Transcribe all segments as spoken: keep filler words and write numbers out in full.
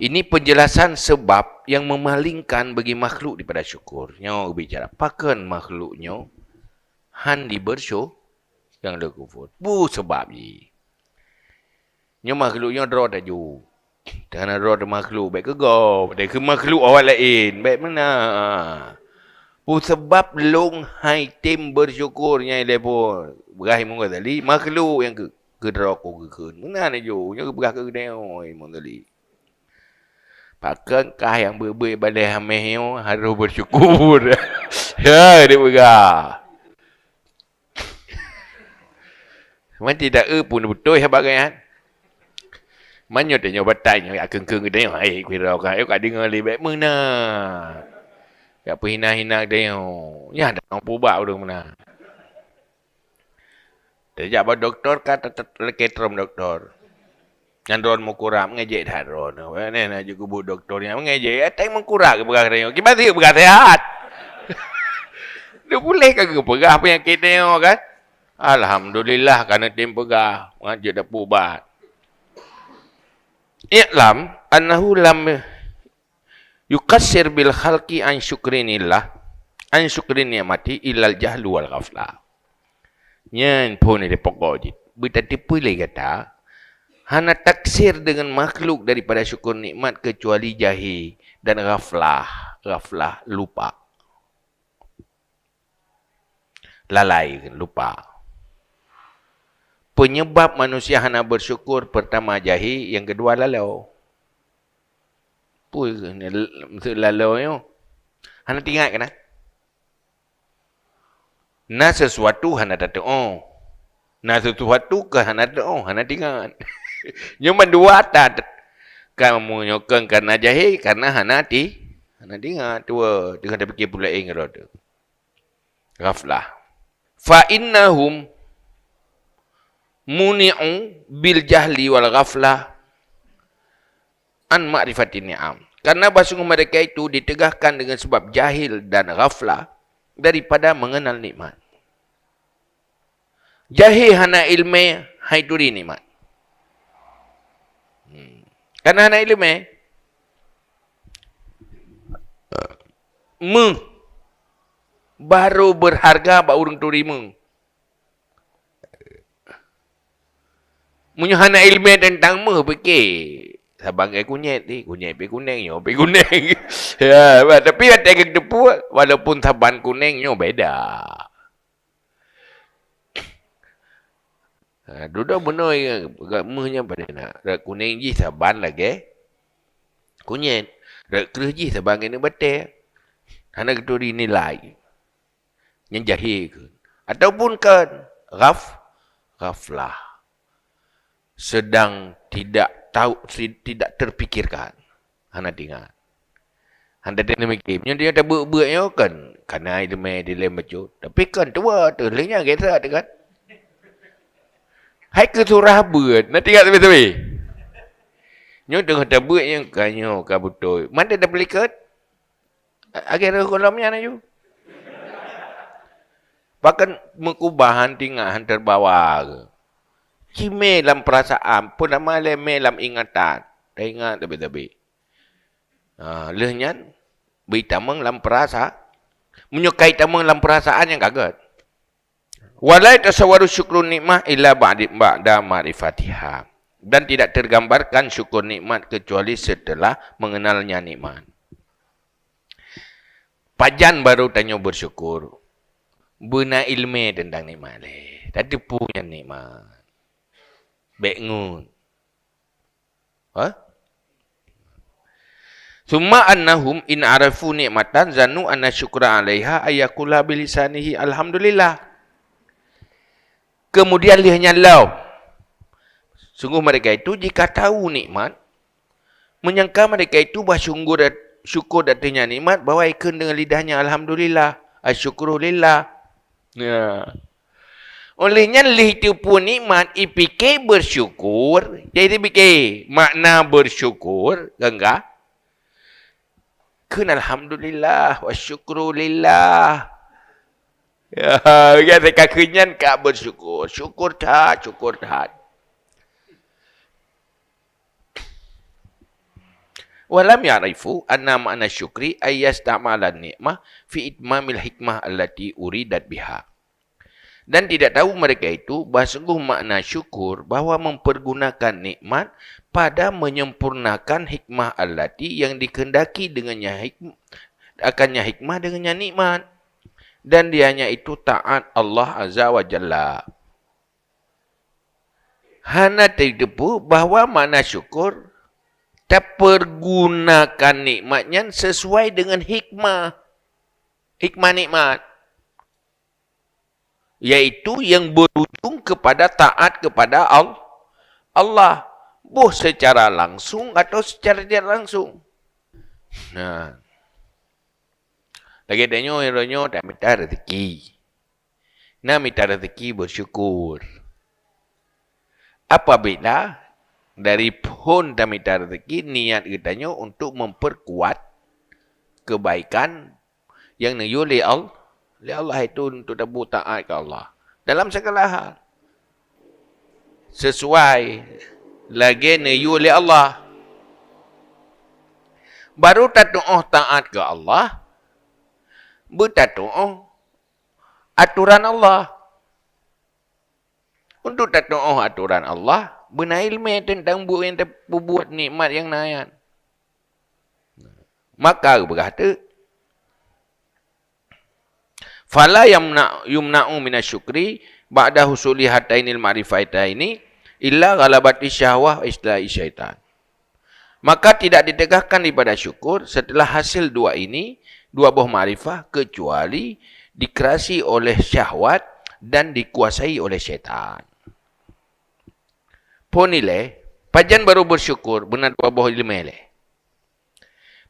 Ini penjelasan sebab yang memalingkan bagi makhluk daripada syukur. Nyoe bicara pakon makhluk nyoe han dibersyu-, nyang le kufur. Peue sabab jih? Nyoe makhluk nyoe droe taju. Teuhana droe teu makhluk, bèk keu gob, bèk keu makhluk awak laén, bèk meunan. Peue sabab lôn han tem bersyukur nyang lé po beurah Imam Ghazali, makhluk nyang keu, keu droe ku geukheun. Meunan laju, nyoe geupeugah keu geutanyoe Imam Ghazali. Pakon kah nyang beuet-beuet balèe hamèh nyoe harôh bersyukur. Ya, dia peugah. Man tidak eu pun beutôi haba geuh nyan. Man nyoe tanyoe batai nyoe, ya keung-keung geutanyoe, hai kira ka, ayo ka deungoe lé bèk meunan. Ya peuhina-hina geutanyoe. Nyan dak pubak ureueng meunan. Tajak bak dokto ka tet-, tet-, lakèe trom dokto. Nyan droen meukurab, meungejek that droen. Wah, neh na jeuet keu buet dokto nyan meungejek, ya, teng meukurab geupeugah geutanyoe. Kiban sieuk peugah seuhat. Teupuléh ka geupeugah peunyakét tanyoe kan. Alhamdulillah, ka neutem peugah, ngon jeuet dapeubat. I'lam annahu lam yuqassir bil khalqi an syukrinillah, an syukri ni'mati illal jahlu wal ghaflah. Nyan phon di pokok jih. Beutateupeue lé gata, hana taksir deungon makhluk daripada syukur nikmat keucuali jahé dan ghaflah, ghaflah lupa. Lalai, lupa. Penyebab manusia hana bersyukur, pertama jahé, yang kedua lalo. Peue ni, maksud lalo nyoe? Hana teuingat keunan? Na sesuatu hana tateu'oh. Na sesuatu ka hana teu'oh, hana teuingat. Nyoe mandua ta-, kamoe nyoe kon karena jahé, karena hana ti-, hana teuingat. Dua, teungoh tapike peue laén keudroe teuh. Ghaflah. Fa innahum muni'u bil jahli wal ghaflah an ma'rifati ni'am. Karena bahsungguh mereka itu ditegahkan dengan sebab jahil dan ghaflah daripada mengenal nikmat. Jahé hana ileumé, hai turi nikmat. Hmm. Karena hana ileumé, meuh barô berharga bak ureueng turi meuh. Meunyoe hana ileumé teuntang meuh, pike saban lagèe kunyét tadi, kunyét pih kuneng, nyoe pih kuneng. Ya, tapi watèe geuteupeue, walaupun saban kuneng, nyoe beda. Ha, dudoe bunoe meuh nyan padahai na. Rot kuneng jih saban lagèe kunyét. Rot kreueh jih saban keuneuk batèe. Hana geuturi nilai. Nyan jahé keuh. Ataupun kon ghaf-, ghaflah. Sedang tidak tahu, si-, tidak terpikirkan. Hana teuingat. Hana teuingat mungkin. Nyoe dia tabeuet-beuet nyoe kan. Kana ileumé dilèe bacut. Tapi kan tuha teuh lheueh nyan gét that kan. Hai keu surah beuet. Na teuingat sabe-sabe. Nyoe teungoh tabeuet nyoe ka nyoe ka beutôi. Man teuh tapeulikot. Lagèe rhöh gohlom nyan laju. Pakon meukeubah han teuingat han teubawa keuh. Ci mé lam peurasaan, peue nama lé mé lam ingatan. Taingat sabe-sabe. Ha, lheueh nyan, beu itamong lam peurasa-, meunyoe ka itamong lam peurasaan nyang ka gèt. Wa la yatasawwaru syukru nikmah illa ba'di, ba'da ma'rifatiha. Dan tidak tergambarkan syukur nikmat kecuali setelah mengenalnya nikmat. Pajan barô tanyoe bersyukur? Beuna ileumé teuntang nikmat lé. Tateupeue nyan nikmat. Bèk ngon. Ha? Summa annahum in arafu nikmatan zannu anna syukra 'alaiha ayyakula bilisanihi alhamdulillah. Kemudian lheueh nyan lom, sungguh mereka itu jika tahu nikmat, menyangka mereka itu bah syukur, syukur atas nikmat, bahwa ikheun dengan lidahnya alhamdulillah, asyukru lillah. Ya. Oleh nyan lheueh teupeue nikmat, ipike bersyukur. Jadi pike makna bersyukur, gangga. Kheun alhamdulillah wa syukru lillah. Ya, kan ka kheun nyan ka bersyukur. Syukur that, syukur that. Walam ya'rifu anna ma'na syukri ayyasta'mala nikmah fi itmamil hikmah allati uridat biha. Dan tidak tahu mereka itu bahwa sungguh makna syukur bahwa mempergunakan nikmat pada menyempurnakan hikmah allati yang dikehendaki dengannya hikm-, akannya hikmah dengannya nikmat. Dan dianya itu taat Allah Azza wa Jalla. Hana teuteupeu bahwa makna syukur tapergunakan nikmat nyan sesuai dengan hikmah. Hikmah nikmat. Yaitu yang berujung kepada taat kepada Al-, Allah. Boh secara langsung atau secara tidak langsung. Nah. Lagèe tanyoe, tanyoe tamita rezeki. Na mita rezeki bersyukur. Apabila dari phon tamita rezeki, niat geutanyoe untuk memperkuat kebaikan yang neuyue lé Al-, lé Allah, itu untuk tabu taat keu Allah dalam segala hal. Sesuai lagèe neuyue lé Allah. Baru tatu'oh taat keu Allah, beutatu'oh atoran Allah. Untuk tatu'oh atoran Allah, beuna ileumèe teuntang buet nyang tapeubuet nikmat nyang na nyan. Maka geupeugah teuk, "Fala yamna-, yumna'u minasyukri ba'da husuli hatainil ma'rifataini illa ghalabati syahwah wa istila'i syaitan." Maka tidak ditegakkan daripada syukur setelah hasil dua ini, dua boh makrifah, kecuali dikerasi oleh syahwat dan dikuasai oleh syaitan. Phon ilèe, pajan baru bersyukur, beuna dua boh ileumèe lé.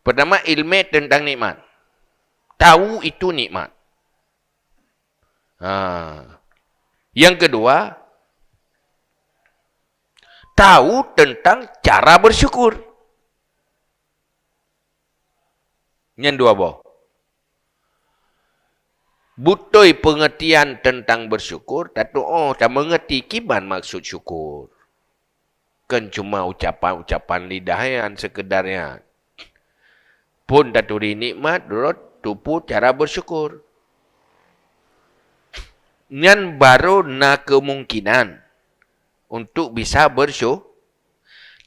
Pertama, ileumèe tentang nikmat. Tahu itu nikmat. Ha. Yang kedua, tahu tentang cara bersyukur. Nyan dua boh. Beutôi pengertian tentang bersyukur, tatu'oh tameungerti kiban maksud syukur. Kon cuma ucapan-ucapan lidah nyan sekedar nyan. Phon taturi nikmat, rot tupu cara bersyukur. Nyan baru na kemungkinan untuk bisa bersyu-,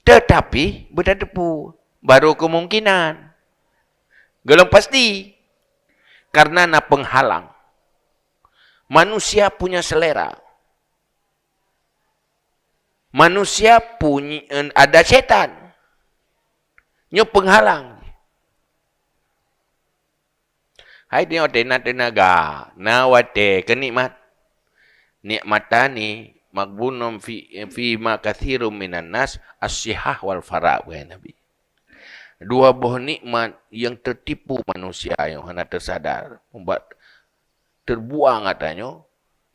tetapi beutateupeue, baru kemungkinan. Golom pasti, karena na penghalang. Manusia punya selera. Manusia punyi-, ada setan. Nyoe penghalang. Hai nyoe teunaga, na watèe keu nikmat. Nikmatani maghbunun fi, fi ma katsirun minan nas, as-sihah wal faragh, kheun Nabi. Dua boh nikmat nyang teutipu manusia nyang hana teusadar. Ubat teubuang ata nyoe,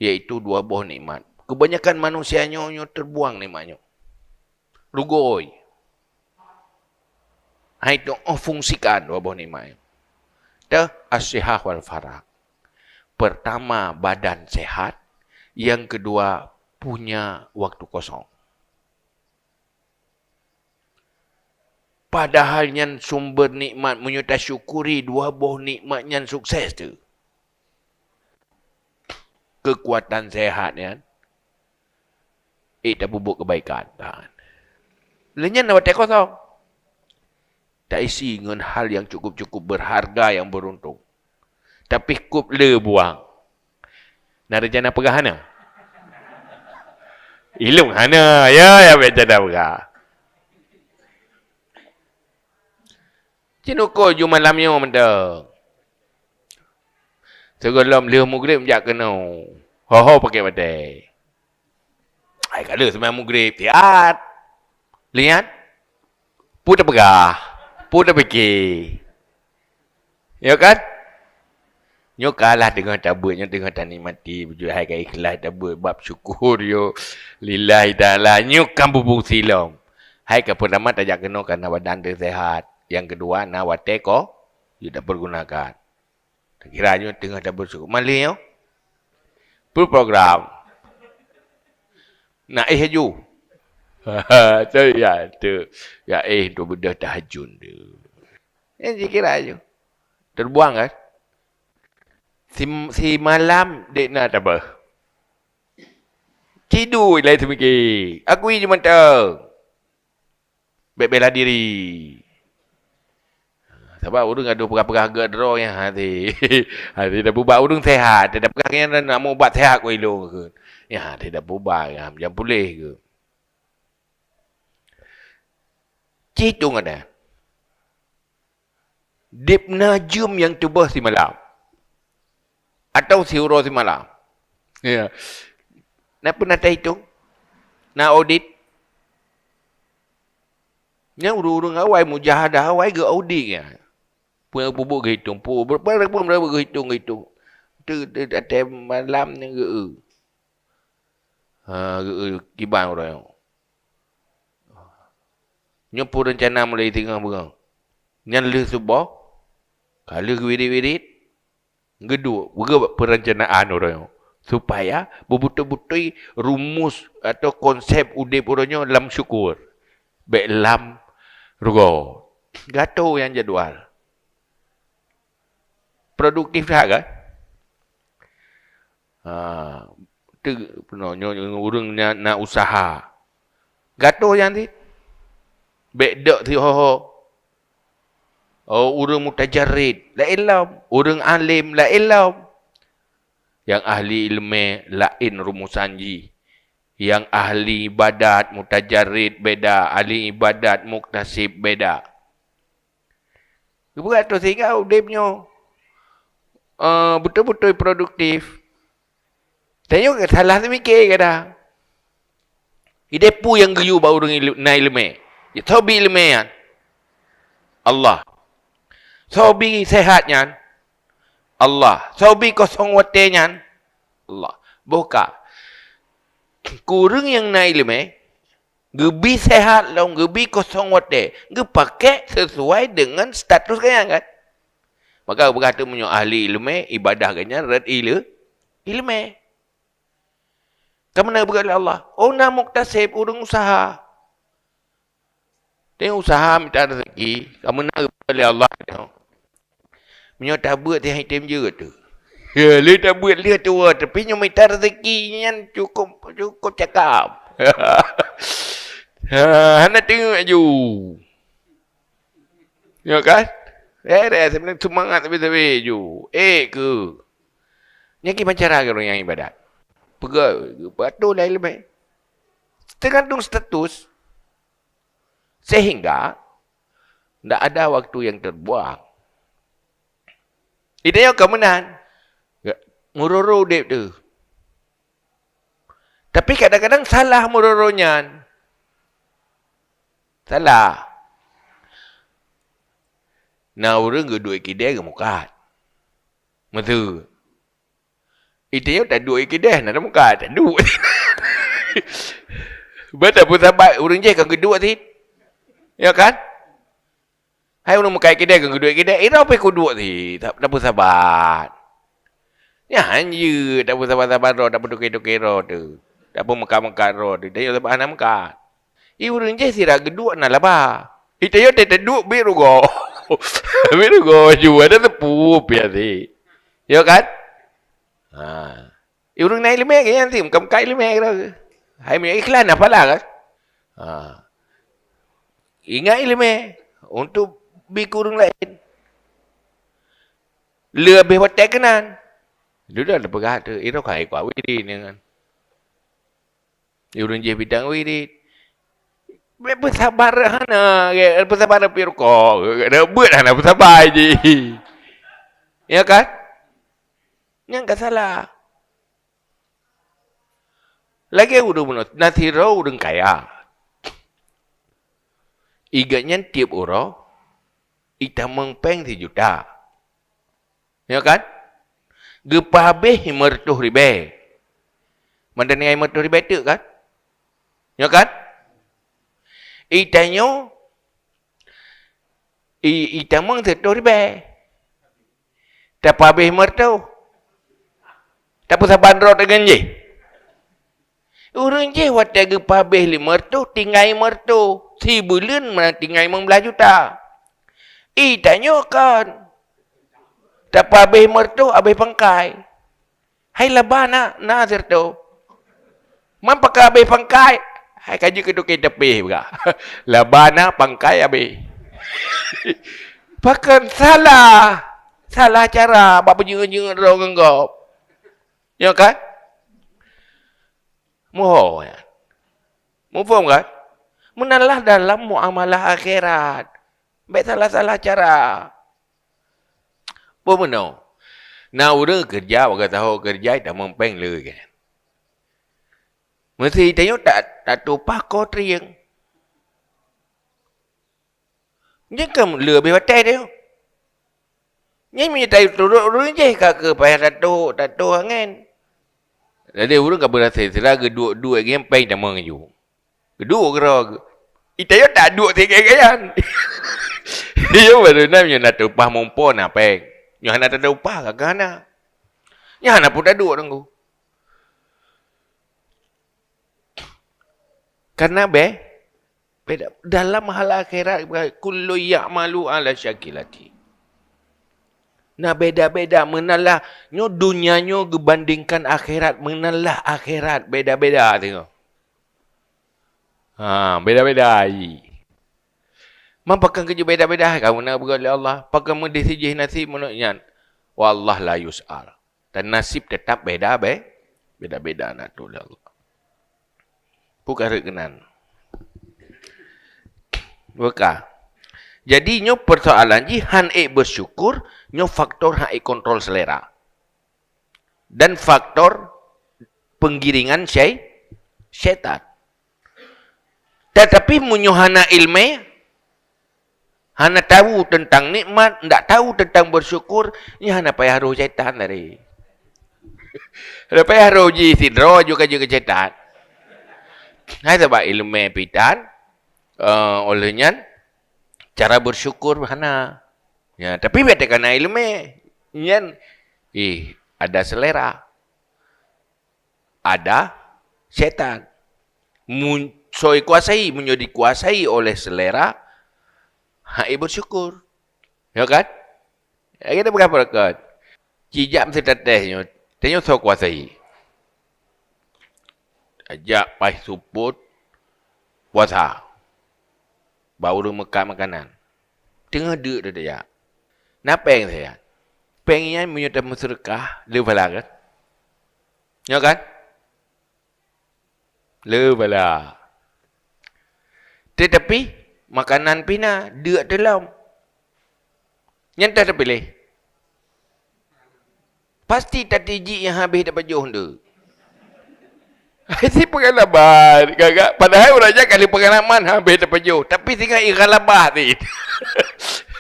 yaitu dua boh nikmat. Keubanyakan manusia nyoe, nyoe teubuang nikmat nyoe. Rugoe. Hai nyoe fungsikan dua boh nikmat nyoe. Teuh, as-sihah wal faragh. Pertama, badan sehat. Yang kedua, punya waktu kosong. Padahal nyan sumber nikmat, meunyoe tasyukuri dua boh nikmat nyan sukses teuh. Keukuatan sehat nyan, eh, tapeubuet keubaikan. Kan. Lheueh nyan watèe kosong. Taisi ngon hal nyang cukup-cukup berharga, nyang beruntung. Tapi kop le buang. Na rencana peugah hana? Ilong hana, ya, ya, rencana peugah. Cit uko ju malam nyoe mantong. Sigohlom lheueh mugreb jak keunoe. Ho-ho pakai batèe. Hai ka lheueh seumayang mugreb, siat. Lihat. Peue tapeugah? Peue tapike? Ya kan? Nyoe kalah teungoh tabeuet, nyoe teungoh tanikmati, beujeuet hai ka ikhlas tabeuet bab syukur yo lillahi ta'ala. Nyoe kan bubung silom. Hai ka peurtama tajak keunoe kana badan teusehat. Nyang keudua na watèe ko, yo tapeurgunakan. Takira nyoe teungoh tabersyukur. Malèe nyoe. Peue program. Nak éh aju. Cari ya tu. Ya éh tu beudôh tahajud tu. Nyan jikira aju. Terbuang kan? Si, si malam dek na tabah. Tidu ilai seumike. Aku iji mantong. Bék bela diri. Sabab ureuëng adoe peugah-peugah geuet droe nyang hase. Hase tapeubak ureuëng sehat. Tapeugah nyan nak mubat sehat ku ilong ke. Nyang hase tapeubak nyang puléh ke. Cit tu ngadan. Deb na jeuem nyang tuboh simalam. Atau siuroe simalam. Ya. Na pernah tahitung? Na audit? Nya ureuëng-ureuëng awai, mujahadah awai geu audit nya. Pun pubuk geuhitung, pun berapa pun berapa geuhitung geuhitung. Tu tu até malam ni geu. Ha geu kiban urang. Nyoe pun rencana mulai singoh beungoh. Nyan lheueh suboh, ka lheueh wirit-wirit, geuduek, geupeue perencanaan uroe nyoe, supaya beubeutôi-beutôi rumus atau konsep udeb uroe nyoe lam syukur, bék lam rugoe. Gato nyang jadwal. Produktif that kan? Ha, tu peunoh nyoe ureuëng na, na usaha. Gato nyan cit. Bék dok siho-ho. Oh, ureuëng mutajarrid laén lom, ureuëng além laén lom. Nyang ahli ileumé laén rumusan jih. Nyang ahli ibadat mutajarrid beda, ahli ibadat muktasib beda. Geupeugah tu sehingga udeb nyoe, eh, beutôi-beutôi produktif. Tanyoe salah seumike kadang. Ideh peue nyang geuyue bak ureuëng ilu-, na ileumé? Soe bi ileumé nyan? Allah. Soe bi sehat nyan? Allah. Soe bi kosong watée nyan? Allah. Boh ka. Keu ureuëng nyang na ileumé, geubi sehat lom, geubi kosong watée, geupakek sesuai dengan status geuh nyan kan. Maka geupeugah teuk meunyoe ahli ileumé, ibadah geuh nyan rot ile-, ileumé. Ka meunan geupeugah lé Allah, "Oh na muktasib, ureuëng usaha." Teuh usaha mita rezeki, ka meunan geupeugah lé Allah nyoe. Meunyoe tabeuet tieb item jeuet tu. Ya, lé tabeuet lé tuwoe, tapi nyoe mita rezeki nyan cukup, cukup cakap. Ha, hana teungeut aju. Ya kan? Eh, eh, sebenarnya semangat tapi-tapi ju. Eh ke? Nyan kiban cara ureuëng nyang ibadat. Peugah, peugah tu laén leubeh. Tergantung status. Sehingga ndak ada waktu yang terbuang. Ideh nyoe ka meunan. Meuroro udeb tu. Tapi kadang-kadang salah meuroro nyan. Salah. Na ureuëng geuduek kideh geumukat. Meuseu. Itanyoe taduek kideh na tamuka, taduek. Beutôi peusabat ureuëng jih ka geuduek sit. Ya kan? Hai ureuëng mukai kideh ka geuduek kideh, ira pih kuduek sit. Tak tapeusabat. Nyan jeuet tapeusabat-sabat droe, tapeutuke-tuke droe tu. Tapeumeukat-meukat droe tu. Tayoe sabat hana meukat. I ureuëng jih sira geuduek na laba. Itanyoe teuduek bit rugoe. Bit rugoe ju ada teupeu piah sit. Ya kan? Ha. Eh, ureuëng na iéleumé ke nyan tim, ka meukat iéleumé keudroe. Hai meunyoe iklan na pahala kan? Ha. Ingat iéleumé untuk bi keu ureuëng laén. Le habéh watée keunan. Dudoe teupeugah tu, itu ka ikot wirit nyan kan. Ureuëng jih bidang wirit. Beusabar hana, beusabar pih rukok. Beuet hana beusabar jih. Ya kan? Nyan ka salah. Lagée ureuëng bunoe, na sidroe ureuëng kaya. Igeuh nyan tieb uroe, itamong péng sijuta. Nyo kan? Geupeuhabéh lima reutôh ribée. Mantong ngon lima reutôh ribée teuk kan? Nyo kan? Itanyoe I, itamong sireutôh ribée. Tapeuhabéh lima reutôh. Tapeusaban droe teungeun jih. Ureuëng jih watée geupabeh lima reutôh, tinggai lima reutôh. Sibuleuen meunan tinggai lima belas juta. I tanyoe kon. Tapabeh lima reutôh, abeh pangkai. Hai laba na, na sireutôh. Man pakon abeh pangkai? Hai ka jeuet keu toke tapeh bra. Laba na, pangkai abeh. Pakon salah. Salah cara bak peujeuet-jeuet droe ngon gob. Ya kan? Muho nyan. Muphom kan? Meunan lah dalam muamalah akhirat. Bék salah-salah cara. Peue meunoe? Na ureuëng keureuja, bak gata ho keureuja, tamong péng le kan. Meuseuti tanyoe ta-, tatumpah ko trieng. Nyan kan le beh watée tanyoe. Nyan meunyoe taturot ureuëng jih ka keu payah tatuek, tatuek angén. Jadi ureuëng ka beurasai sira geuduek-duek geuh péng tamong aju. Geuduek keudroe. Ita yo tak duek tinggai gaya. Yo baru na nyoe na tatumpah mumpo na péng. Nyoe hana tatumpah ka hana. Nyoe hana pun taduek nunggu. Karena be, beda. Dalam hal akhirat, kullu ya'malu ala syakilati. Nah, beda-beda. Meunalah nyoe dunia nyoe geubandingkan akhirat, meunalah akhirat beda-beda tengok. Ha, beda-beda ai. Man pakon keujeuet beda-beda, kamu na beugöt lé Allah. Pakon meudeh sijih nasib meunurot nyan. Wallah la yus'al. Dan nasib tetap beda be, beda-beda na tuléh Allah. Bukan rek keunan. Buka. Jadi nyoe persoalan jih han ék bersyukur, nyoe faktor han ék kontrol selera. Dan faktor penggiringan syai-, syaitan. Tetapi meunyoe hana ilmu, hana tahu tentang nikmat, ndak tahu tentang bersyukur, nyan hana payah roh syaitan tadi. Hana payah roh jih sidroe ju ka jeuet keu syaitan. Hai sabab ilmu pitan, eh, oleh nyan cara bersyukur hana. Ya, tapi beda kana ilmu. Nyan, ih, ada selera. Ada setan. Mun-, soe kuasai, meunyoe dikuasai oleh selera, hai bersyukur. Ya kan? Ya, kita peugah beureukat. Cijak meusitateh nyoe, tanyoe soe kuasai. Ajak paih supot puasa. Bak ureuëng meukat makanan. Teungoh deuk teuh tajak. Na péng saja. Péng nyan meunyoe tameuseudeukah, le phala kan? Nyo kan? Le phala. Tetapi, makanan pih na, deuk teuh lom. Nyan teuh tapiléh. Pasti tatijik nyang habéh tapajoh nteuk. Hai si peugah laban, gagak. Padahai ureuëng nyan ka lheueh peugah laban habéh tapajoh. Tapi singoh i galabah cit.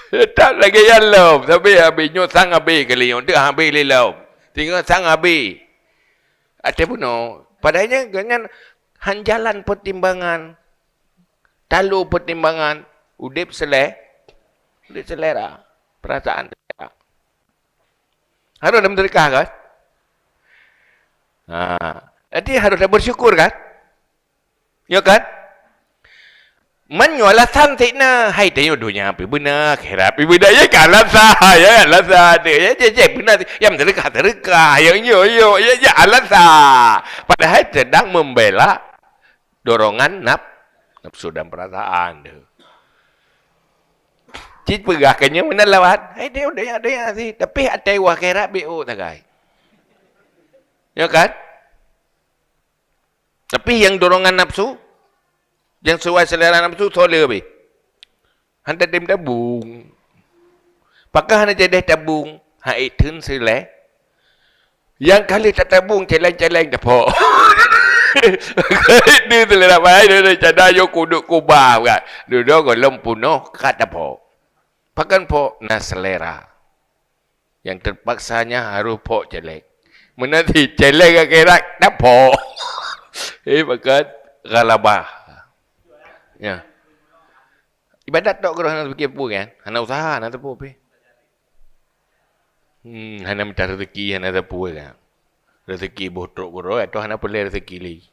Tetap lagée nyan lom. Sabé habéh nyoe sang habéh kali nyoe. Nteuk habéh lé lom. Singoh sang habéh. Até bunoe. Padahai nyan, nyan han jalan pertimbangan. Talo pertimbangan udeb sele-, udeb selera, perasaan selera. Harus ada meusedekah kan? Ha. Jadi harus ada bersyukur kan? Ya kan? Man nyoe alasan cit na, hai tanyoe donya pih beuna, akhirat pih beuna. Ya kan alasan, ya alasan. Ya, ya, ya beuna. Ya meusedekah, sedekah. Ya, ya, ya, ya alasan. Padahai sedang membela dorongan naf-, nafsu dan perasaan tu. Cit peugah keu nyoe meunan lawat. Hai dia udah ya, dia ya sih. Tapi até wah akhirat B O sagai. Ya kan? Tapi yang dorongan nafsu, yang sesuai selera nafsu, soe le habéh. Han tatem tabung. Pakon hana jadeh tabung? Hai theun sileh. Nyang ka lheueh tatabung celeng-celeng tapok. Itu selera bai, dia, dia, cada yo kuduk kubah kan. Dudoe gohlom punoh ka tapok. Pakon pok? Na selera. Yang terpaksanya harus pok celeng. Meunan cit celeng akhirat tapok. Eh, pakon galabah. Ya. Ibadat tok keudroe hana teupiké peue kan? Hana useuha, hana teupeue pih. Hmm, hana mita rezeki, hana teupeue kan? Rezeki boh trok keudroe, atau hana peureulée rezeki lé.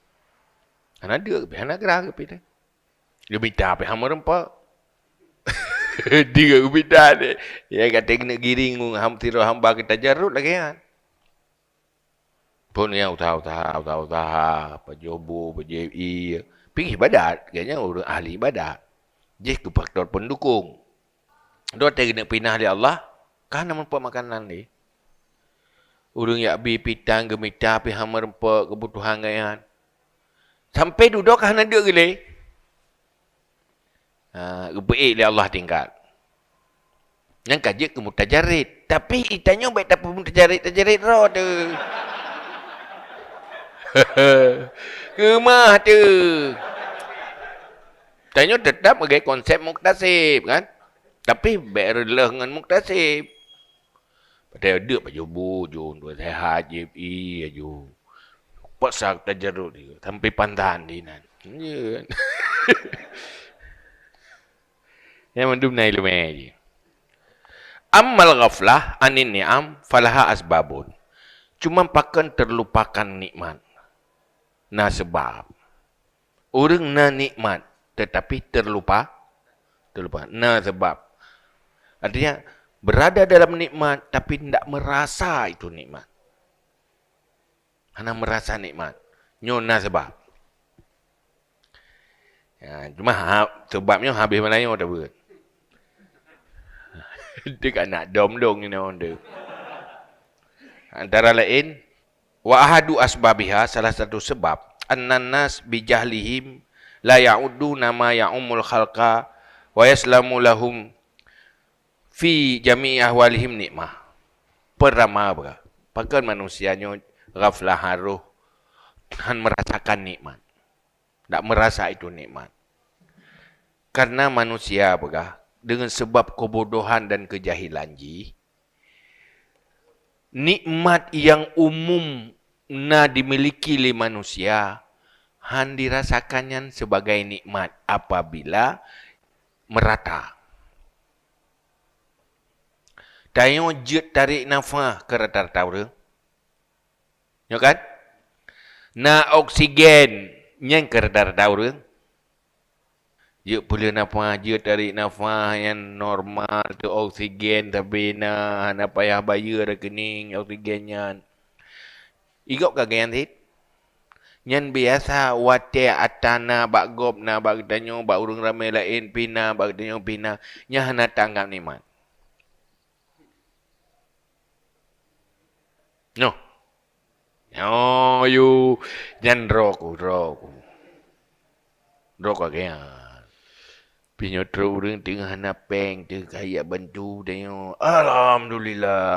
Hana deuk pih, hana grah pih teuh. Geumita pih hana meureumpok. Deuk geumita deh. Ya, gata keuneuk giring ngon ham-, sidroe hamba keu tajarut lagée nyan. Phon nyang usaha-usaha, usaha-usaha, pajoh bu, pajoh ie. Pih ibadat, gobnyan ureuëng ahli ibadat. Jih keu faktor pendukung. Droe teuh geuneuk pinah lé Allah, ka hana meureumpok makanan lé. Ureuëng jak bi pitang geumita pih hana meureumpok keubutuhan gobnyan. Sampai dudoe ka hana deuk lé. Ha, geupeuék lé Allah tingkat. Nyan ka jeuet keu mutajarrid. Tapi geutanyoe bék tapeumutajarrid-tajarrid droe teuh. Keumah teuh. Tanyoe teutap lagée konsep muktasib, kan? Tapi bék reuloh ngon muktasib. Padahai deuk pajoh bu, jun, dua sehat, jép ie, aju. Paksa tajarut dia, sampai pantan di nan. Ya. Nyan mandum na ileumé jih. Ammal ghaflah anin ni'am falaha asbabun. Cuma pakon terlupakan nikmat. Na sebab. Ureuëng na nikmat, tetapi terlupa, terlupa. Na sebab. Artinya, berada dalam nikmat, tapi tidak merasa itu nikmat. Hana merasa nikmat. Nyoe na sebab. Ya, cuma ha, sebab nyoe habéh Meulayu tabeuet. Deuk anak dom dong inoe deuk. Antara lain, wa ahadu asbabiha, salah satu sebab, annan nas bijahlihim la ya'uduna ma ya'umul khalqa wa yaslamu lahum fi jami'i ahwalihim nikmah. Pertama, beuka, pakon manusia nyoe ghaflah, harôh, han merasakan nikmat. Tak merasa itu nikmat. Karena manusia, beuka, dengan sebab kebodohan dan kejahilan jih, nikmat yang umum na dimiliki lé manusia, han dirasakan nyan sebagai nikmat apabila merata. Tanyoe jeuet tarék nafah keu rata-rata ureuëng. Nyoe kan? Na oksigen nyan keu rata-rata ureuëng. Jeuet peuleueh nafah, jeuet tarék nafah nyang normal teuh, oksigen sabe na, hana payah bayeue rekening oksigen nyan. Igob ka geuyan cit. Nyan biasa watée atra na bak gob, na bak geutanyoe, bak ureuëng ramé laén pih na, bak geutanyoe pih na, nyan hana taanggab nikmat. Nyoh. Nyoh, yu. Nyan droe ku, droe ku. Droe ku lagée nyan. Pih nyoe trok ureuëng teungoh hana péng teuh, ka jak bantu tanyoe. Alhamdulillah.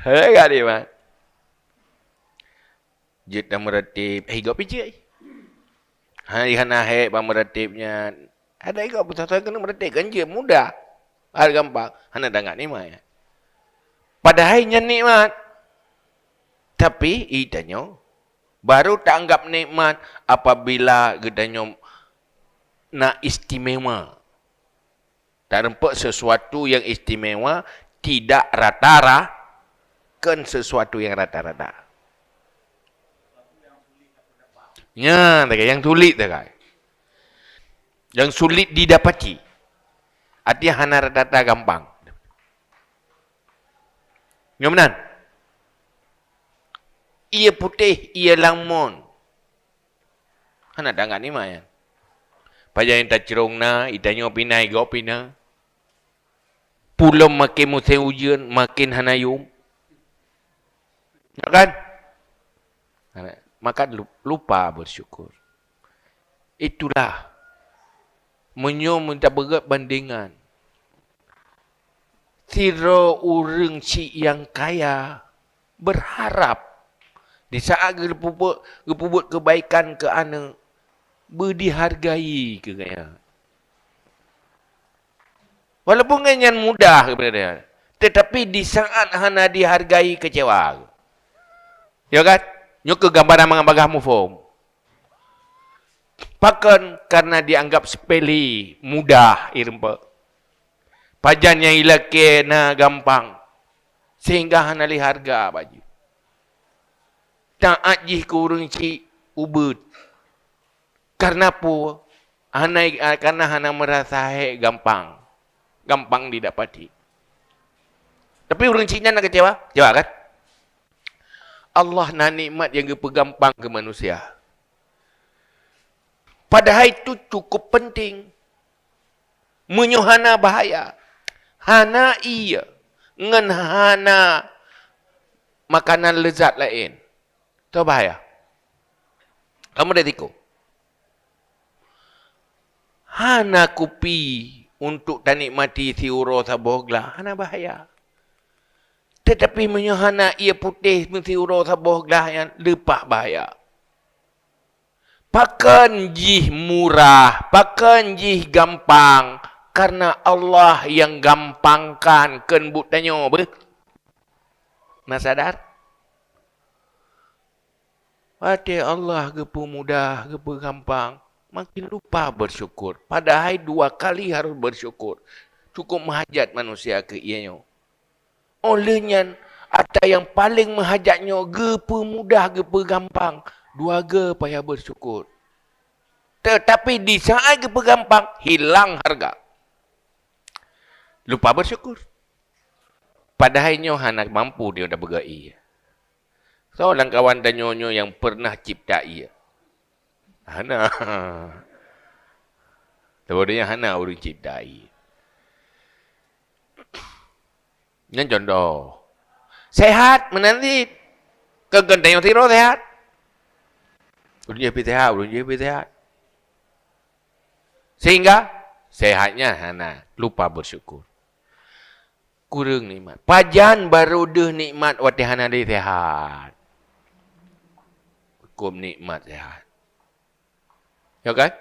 Hai gak dia, Mat. Jeuet tameuratéb, eh, igob pih jeuet. Hai hana hék bak meuratéb nyan. Ada igob beutôi-beutôi keuneuk meuratéb kan jeuet mudah. Hal gampang, hana dangat nikmat. Padahai nyan nikmat. Tapi, i tanyoe, baru taanggab nikmat apabila geutanyoe na istimewa. Tarumpok sesuatu yang istimewa, tidak rata-ra-, kon sesuatu yang rata-rata. Nyan, takai, yang sulit takai. Yang sulit didapati. Artinya hana rata-rata gampang. Nyoe meunan. Ie putéh, ie lamon. Hana dangat nima nyan. Pajan tacrông na, itanyoe pih na, igob pih na. Pulom makin musém ujeuen, makin hana yum. Ya kan? Hana, maka lu-, lupa bersyukur. Itulah. Meunyoe mita beugét bandingan. Sidroe ureuëng syiek nyang kaya berharap di saat geupeubuet, geupeubuet keubaikan keu aneuëk, beu dihargai keu gaya. Walaupun nyan mudah, tetapi di saat hana dihargai, kecewa. Ya kan? Nyoe keuh gambaran mangat bagah muphom. Pakon? Karena dianggap sepele, mudah, ireumpa. Pajan nyang ilakée na gampang, sehingga hana lé hareuga bak jih. Taát jih keu ureuëng chik ubeut. Karena peue? Hana, karena hana meurasa hék gampang. Gampang didapati. Tapi ureuëng chik nyan na keucewa? Keucewa kan? Allah na nikmat nyang geupeugampang keu manusia. Padahai itu cukup penting. Meunyoe hana bahaya, hana ié, ngon hana makanan leuzat laén, toh bahaya. Kamu resiko. Hana kupi untuk tanikmati siuroe saboh glah, hana bahaya. Tetapi meunyoe hana ié putéh meusiuroe saboh glah nyan leupah bahaya. Pakon jih murah, pakon jih gampang? Karena Allah nyang gampangkan, kon buet tanyoe beuh. Na sadar? Watée Allah geupeumudah, geupeugampang, makin lupa bersyukur. Padahai dua kali harus bersyukur. Cukup meuhajat manusia keu ié nyoe. Óh lheueh nyan, atra nyang paleng meuhajat nyoe geupeumudah, geupeugampang, dua goe payah bersyukur. Tetapi di saat geupeugampang, hilang hareuga. Lupa bersyukur. Padahai nyoe hana mampu nyoe tapeugah ié. Soe lam kawan tanyoe nyoe nyang pernah cipta ié? Hana. Saboh donya hana ureuëng cipta ié. Nyan contoh. Sehat meunan cit. Kon, kon tanyoe sidroe sehat. Ureuëng jih pih sehat, ureuëng jih pih sehat. Sehingga sehatnya hana, lupa bersyukur. Kureueng nikmat. Pajan barô deuh nikmat watée hana lé sehat. Huköm nikmat sehat. Ya kan?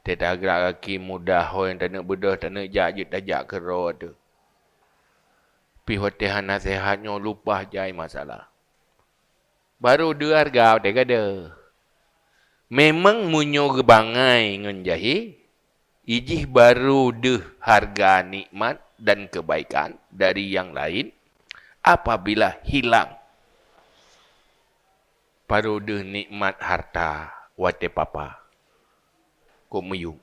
Teuta grak gaki mudah, ho nyang taneuk beudôh, taneuk jak, jeuet tajak keudroe teuh. Pih watée hana sehat nyoe lupa jai masalah. Barô deuh hareuga watée gadôh. Memang meunyoe geubangai ngon jahé, ijih barô deuh hareuga nikmat dan kebaikan dari nyang laén apabila hilang. Barô deuh nikmat hareuta watée papa. Kok meuyuem.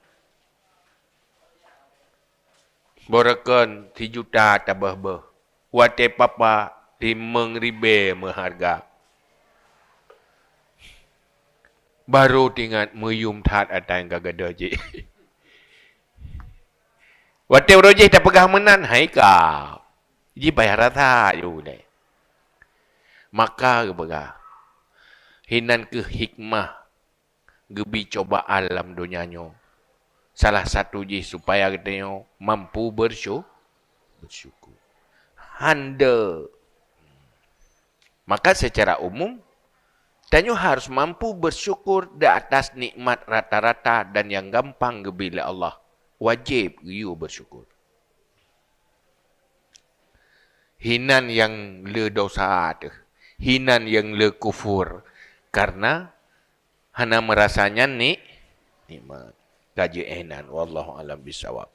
Beureukon sijuta tabeuh-beuh. Watée papa limong ribée meuhareuga. Barô teuingat meuyuem that atra nyang ka gadôh jih. Watée uroe jih tapeugah meunan, hai ka. Jih payah rasa ju ulée. Maka geupeugah, hinan kheueh hikmah geubi cobaan lam donya nyoe. Salah satu jih supaya geutanyoe mampu bersyu-, bersyukur. Hande. Maka secara umum, tanyoe harus mampu bersyukur di atas nikmat rata-rata dan nyang gampang geubi lé Allah. Wajéb geuyue bersyukur. Hinan nyang le dosa teuh, hinan nyang le kufur, karena hana meurasa nyan ni-, nikmat. Ka jeuet hinan, wallahu alam bisawab.